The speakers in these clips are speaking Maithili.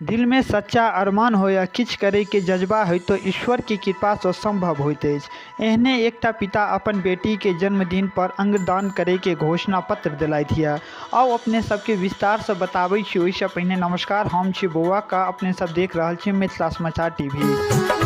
दिलमे सच्चा अरमान होय आ किछु करैके जज्बा होय तऽ ईश्वरके कृपासँ सम्भव होइत अछि। एहने एकटा पिता अपन बेटीके जन्मदिन पर अंगदान करैके घोषणा पत्र देलथि यऽ। आउ अपने सबके विस्तारसँ बताबै छी, ओहिसँ पहिने नमस्कार, हम छी बौआ का, अपने सब देख रहल छी मिथिला समाचार टीवी।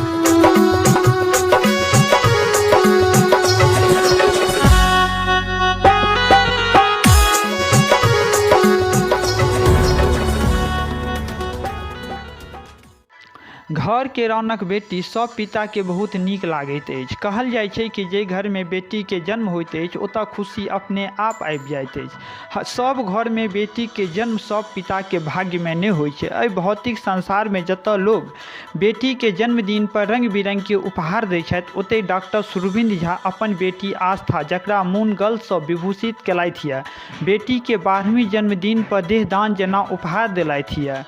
घर के रौनक बेटी सब पिता के बहुत नीक लागैत अछि। कहल जाइत छै कि जाहि घर में बेटी के जन्म होइत अछि ओतय खुशी अपने आप आबि जाइत अछि। सब घर में बेटी के जन्म सब पिता के भाग्य में नहि होइत छै। एहि भौतिक संसार में जतय लोग बेटी के जन्मदिन पर रंग-बिरंग के उपहार दैत छथि ओतहि डॉक्टर सुरविंद झा अपन बेटी आस्था जकरा मूनगल सँ विभूषित केलथि ये बेटी के 12वीं जन्मदिन पर देहदान जेना उपहार देलथि ये।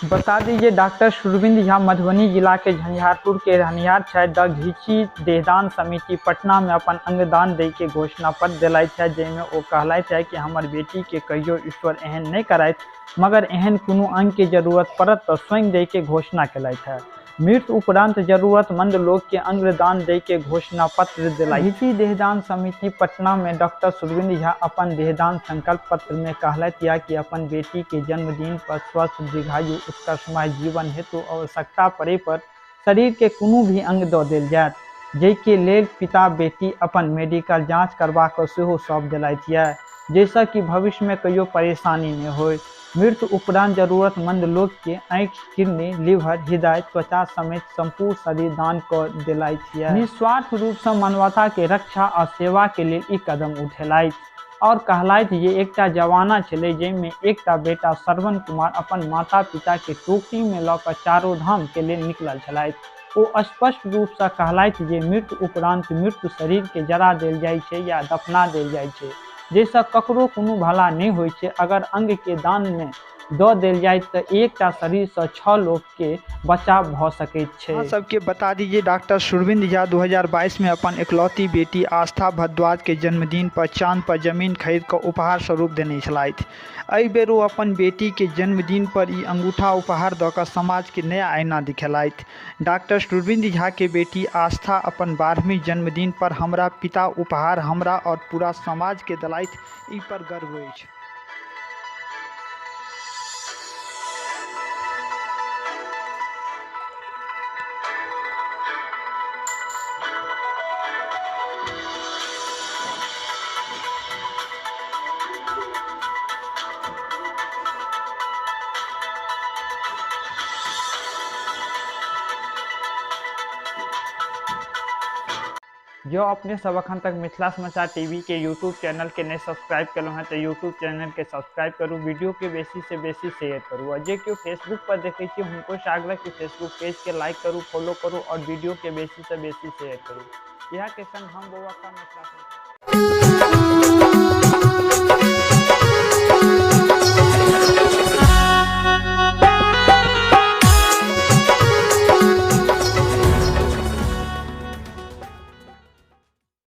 बता दी जे डॉक्टर सुरविंद झा मधुबनी जिला के झंझारपुर के रहनिहार छथि। द घीची देहदान समिति पटना में अपन अंगदान दै के घोषणा पत्र देलथि है, जाहि में ओ कहलथि है कि हमर बेटी के कहियो ईश्वर एहन नहि करथि, मगर एहन कोनो अंग के जरूरत पड़त त स्वयं दै के घोषणा केलथि है। मृत्यु उपरांत जरूरतमंद लोग के अंगदान दै के घोषणा पत्र देलथि। घीची देहदान समिति पटना में डॉक्टर सुरविंद झा अपन देहदान संकल्प पत्र में कहलथि या कि अपन बेटी के जन्मदिन पर स्वस्थ, दीर्घायु, उत्कर्षमय जीवन हेतु आवश्यकता पड़े पर शरीर के कोनो भी अंग द देल जायत, जाहि के लेल पिता बेटी अपन मेडिकल जांच करबा क सेहो सौंप देलथि या, जाहिसँ कि भविष्य में कहियो परेशानी नहि होय। मृत्यु उपरांत जरूरतमंद लोक के आँखि, किडनी, लीवर, हृदय, त्वचा समेत संपूर्ण शरीर दान क देलथि ये। निस्वार्थ रूप सँ मानवता के रक्षा आ सेवा के लेल ई कदम उठेलथि आओर कहलथि जे एकटा जमाना छलै जाहि मे एकटा बेटा श्रवण कुमार अपन माता-पिता के टोकरी मे ल क चारो धाम के लेल निकलल छलथि। ओ स्पष्ट रूप सँ कहलथि जे मृत्यु उपरांत मृत्यु शरीर के जरा देल जाइ छै या दफना देल जाइ छै, जाहिसँ ककरो कोनो भला नहि होइ छै। अगर अंग के दान मे दऽ देल जाय तऽ एकटा शरीरसँ 6 लोकके बचाव भऽ सकैत छै। अहाँ सबके बता दी जे डॉक्टर सुरविंद झा 2022 में अपन इकलौती बेटी आस्था भारद्वाज के जन्मदिन पर चांद पर जमीन खरीद कऽ उपहार स्वरूप देने छलथि। एहि बेर ओ अपन बेटी के जन्मदिन पर ई अंगूठा उपहार दऽ कऽ समाज के नया आईना दिखेलथि। डॉक्टर सुरविंद झा के बेटी आस्था अपन 12वीं जन्मदिन पर हमरा पिता उपहार हमरा और पूरा समाज के देलथि, ई पर गर्व अछि। जो अपने सब अखन तक मिथिला समाचार टीवी के यूट्यूब चैनल के नहीं सब्सक्राइब कलहुँ हैं तो यूट्यूब चैनल के सब्सक्राइब करू, वीडियो के बेसी से बेसी शेयर करू और जे केओ फेसबुक पर देखै छी हुनको से आग्रह कि फेसबुक पेज के लाइक करू, फॉलो करू और वीडियो के बेसी से बेसी शेयर करू। इएह के संग हम बौआ का मिथिला समाचार।